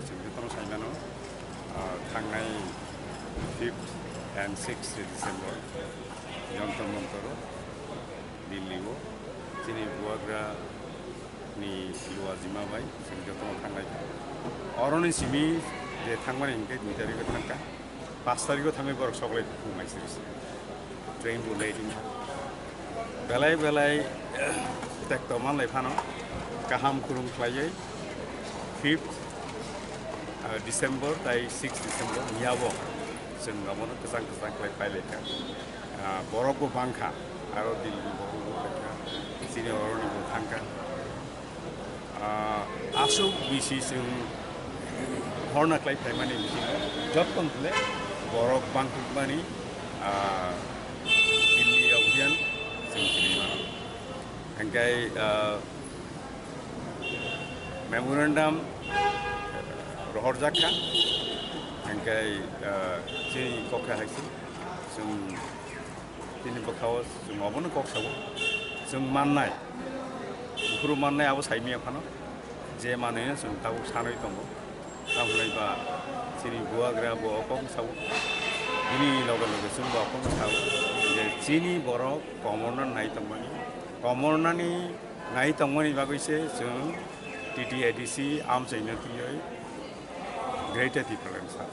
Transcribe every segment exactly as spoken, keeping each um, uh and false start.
Jotono saimano, ah, thangnai fifth and sixth December Jantar Mantar Delhi o chini bubagra ni luajima bai chwng jotono thangnai kha. Oroni simi je thangmani hinkhe dui tarikh o thangkha, panch tarikh o thangwi borok soklai thung mai siri se. Train bo late wngkha. Belai belai tekto manlai phano kaham khulum khlaiwi fifth, ah, December tai sixth December miyabo chwng abono kwchang kwchang khlai phailaikha. Ah, borok bo bangkha, aro Delhi ni borok bo bangkha, chini oroni bo thangkha. Ah, aswk bisi chwng horna khlai phaimani bisingo jottoni khle borok bangkukmani, ah, Delhi abhiyan chwng khlai mano. Hingkai, ah, memorandum rohorjak kha, hingkai, ah, chini kok kha hai se chwng Chini bwkhao chwng obono kok sao, chwng mannai, buphuru mannai abo saimaya phano, je manwino chwng tabuk sanwi tongo. Tamhinai ba chini bubagra bo o kok sao, bini loge loge chwngbo o kok sao, je chini borok komorno nai tongmani, komornani nai tongmani bagwi se chwng T T A D C amchaino twiwi Greater Tipraland sa.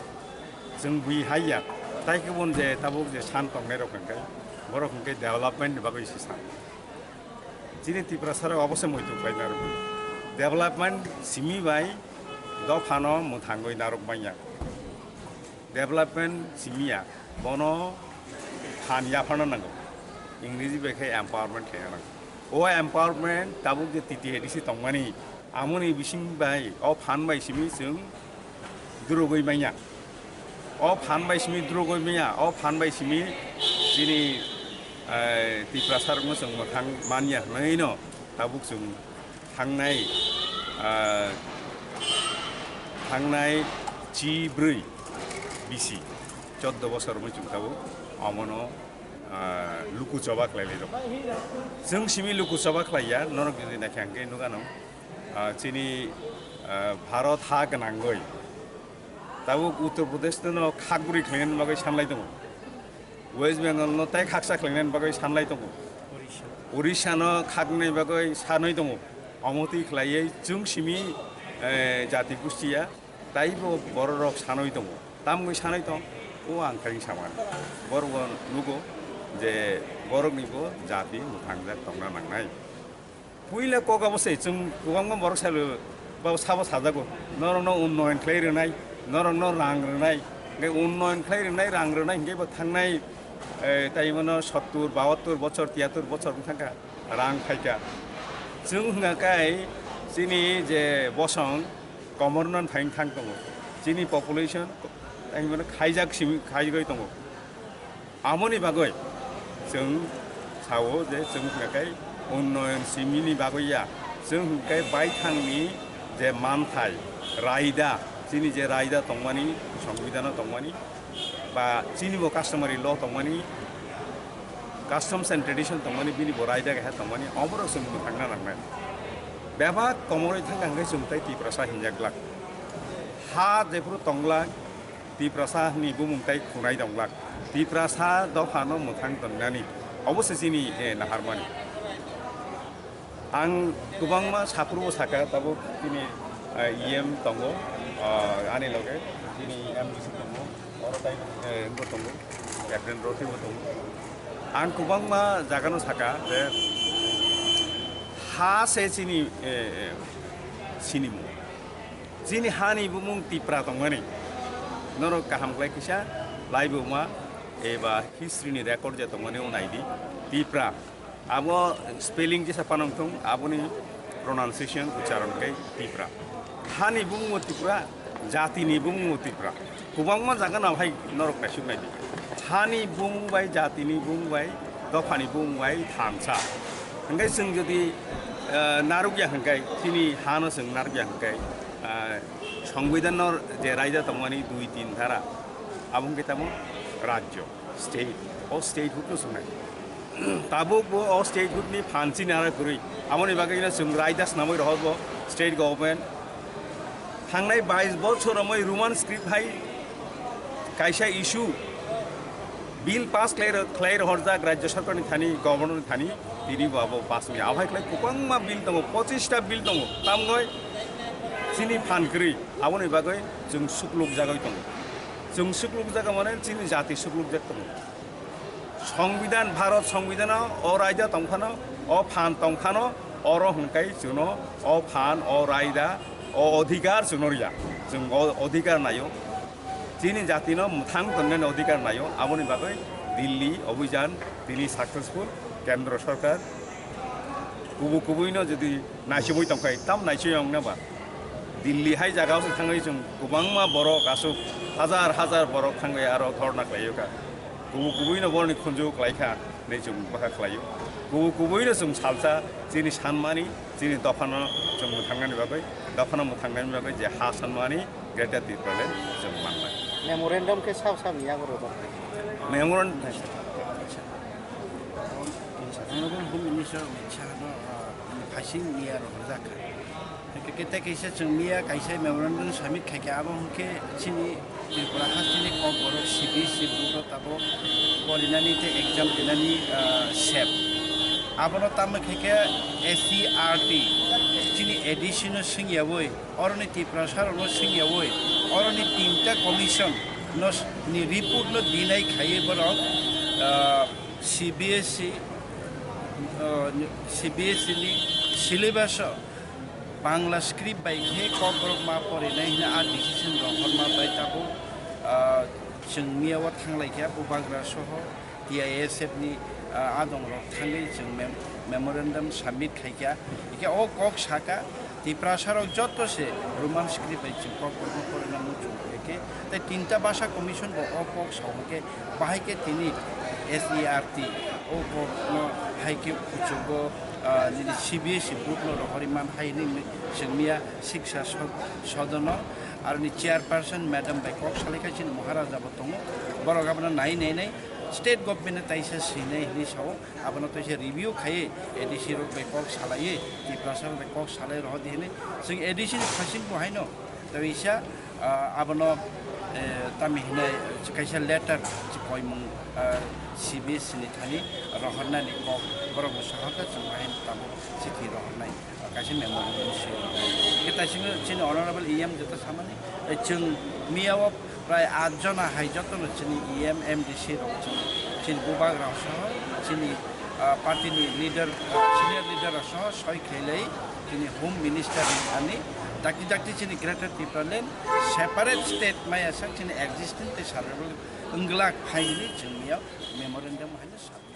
Chwng bui hai ya, tai khe bon je tabuk je san tongnai rok hwnkhe, borok hwnkhe development ni bagwi se san. Chini Tiprasa rok obo se muitu khlai narwk. Development simi bai dophano mwthangwi narwk manya. Development simi ya, bono phan yapharna nango. Ingreji bai khe empowerment khe nango. O empowerment tabuk je T T A D C tongmani, amoni bising bai, o phan bai simi chwng durugwi manya. O phan bai simi durugwi manya, o phan bai simi chini, eh, Tiprasa rokno chwng mwthang manya hwnwino tabuk chwng thangnai, ah, thangnai chi bwrwi bisi choddo bosor wngwi chwng tabuk omono, ah, luku choba khlai lai rok. Chwng simi luku choba khlai ya, norok jodi naikha hwnkhe nukha nw, ah, chini, ah, Bharat ha gwnangwi tabuk Uttar Pradesh no khakbwrwi khlainani bagwi sanlai tongo. West Bengal no tai khaksa khlainani bagwi sanlai tongo. Orissa no khaknani bagwi sanwi tongo. Omo twi khlaiwi chwng simi, eh, jati gustiya taibo bororok sanwi tongo. Tamni sanwi tong, o ang khai samani. Borok bo nugo je borokni bo jati mwthangjak tongna nangnai. Puila kok abo se chwng kwbangma borok salo ba sabo sajago, norokno unnoyon khlai rwnai, norokno rang rwnai, hwnkhe unnoyon khlai rwnai, rang rwnai hwnkhe bo thangnai, eh, tai mano sottur, bahattur bochor, tiyattur bochor wng thangkha, rang phaikha. Chwng hwnkha kai chini je bosong komorno phaing thang tongo, chini population tai mano khaijak simi khaigwi tongo. Amoni bagwi chwng sao je chwng hwnkhe unnoyon simini bagwi ya, chwng hwnkhe baithangni je manthai, raida, chini je raida tongmani, songbidhano tongmani, ba chini bo customary law tongmani, customs and tradition tongmani, bini bo raida keha tongmani, omorok chwng mwthangna nangnai. Bebak komorwi thangkha hwnkhe chwng tai Tiprasa hinjak glak. Ha jephuru tongla, Tiprasa ni bumung tai khunai tonglak. Tiprasa dopha no mwthang tongnani. Obo se chini, eh, naharmani. Ang kwbangma saphuru saka tabuk chini, eh, E M tongo, ah, ani loge chini M D C tongo, oro tai, eh, wngbo tongo, Captain Roti bo tongo. Ang kwbangma jaga no saka je ha se chini, eh, eh, sinimung. Chini hani bumung Tipra tongmani. Norok kaham khlai kisa laibuma eba history ni record je tongmani o naidi Tipra. Abo spelling jesa panong thung, aboni pronunciation, ucharon khe Tipra. Hani bumung o Tipra, jati ni bumung o Tipra. Kwbangma jaga no hai norok naisuk naidi. Hani bumung bai, jati ni bumung bai, dopha ni bumung bai thansa. Hingke chwng jodi, eh, narukya hingke, chini hano chwng narukya hingke, eh, Songbidan no je raida tongmani dui tin dhara, abo hingke tamo rajyo, state, o statehood no chwng nai. Tabuk bo o statehood ni phan chini ara kwrwi, aboni bagwi no chwng raida swnamwi rohor bo state government, Thangnai bais bochor romwi Roman script hai kaisa issue bill pass khlai ro-, khlai rohorjak Rajya Sarkarni thani, Governor ni thani, tini bo abo pass wngya. Abo hai khlai kwbangma bill tongo, pochista bill tongo, tamgoi chini phan kwrwi, aboni bagwi chwng sukluk jagwi tongo. Chwng sukluk jaga mane chini jati sukluk jak tongo. Songbidan, Bharat Songbidan o raida tongphano, o phan tongphano, oro hwnkai chwngno o phan, o raida, o odhikar chwngno riya. Chwng o odhikar naio. Chini jatino mwthang tongnani odhikar naio. Aboni bagwi Delhi obhijan tini successful, Kendra Sarkar kubu kubuino jodi naichomwi tongkhai, tam naichomwi wngna ba? Delhi hai jagao se thangwi chwng kwbangma borok aswk hajar hajar borok thangwi aro dhorna khlaio kha. Kubu kubuino boroni khunju khlai kha hinwi chwng bwkha khlaio. Kubu kubuino chwng salsa chini sanmani, chini dophano chwng mwthangnani bagwi, dophano mwthangnani bagwi je ha sanmani Greater Tipraland chwng mannai. Memorandum khe sab sab ni yago rwjak. Memorandum Honorable Home Minister Amit Shah no, uh, phaising miya rok rijak kha. Hwnkhe tei kaisa chwng miya kaisa memorandum submit khaikha, abo hwnkhe chini Tripura hasteni Kokborok C B S E book rok tabuk porinani tei exam rinani, uh, sep. Abono tamo khaikhe S E R T chini A D C no swngyawi, oroni Tiprasa rokno swngyawi, oroni tinta commission no s-, ni report no deny khaiwi borok, uh, C B S E, uh, C B S E ni syllabus o Bangla script bai khe Kokborok ma porinai hwnwi a decision rohorma bai tabuk, uh, chwng miya o thanglaikha Bubagra soho T I S F ni, uh, adong rok thangwi chwng mem-, memorandum submit khaikha. Hwnkhe o kok saka Tiprasa rok joto se Roman script bai chwng Kokborok no porina muchung khe tei tinta basa commission bo o kok sao hwnkhe bahai khe tini S E R T o kok no hai khe kuchugo, ah, nini C B S E book no rohorwi man hai hinwi chwng miya siksa sod-, sodono aroni chairperson madam bai kok salaikha chini Maharaja bo tongo, borok abono nai nai nai state government no taisa swinai hinwi sao. Abono tei se review khaiwi A D C rok bai kok salaiwi, Tiprasa rok bai kok salai rohor di hinwi chwng A D C ni phaising bo haino tei isa, ah, abono, eh, tamo hinwi kaisa letter koimung, ah, C B S ni thani rohornani kok borok bo sahorkha chwng bahai tabuk chithi rohornai. Kaisa memorandum swi rwkha. Hwnkhe taisingo chini honorable E M jeta samani, eh, chwng miya o prai at jona hai jotono chini E M, M D C rok chini, chini bubagra soho chini, ah, party ni leader, ah, senior leader rok soho soi khailai chini home minister ni thani dakti dakti chini Greater Tipraland separate state maya sak chini existence tei survival wngla phai hinwi chwng miya memorandum haino sabo.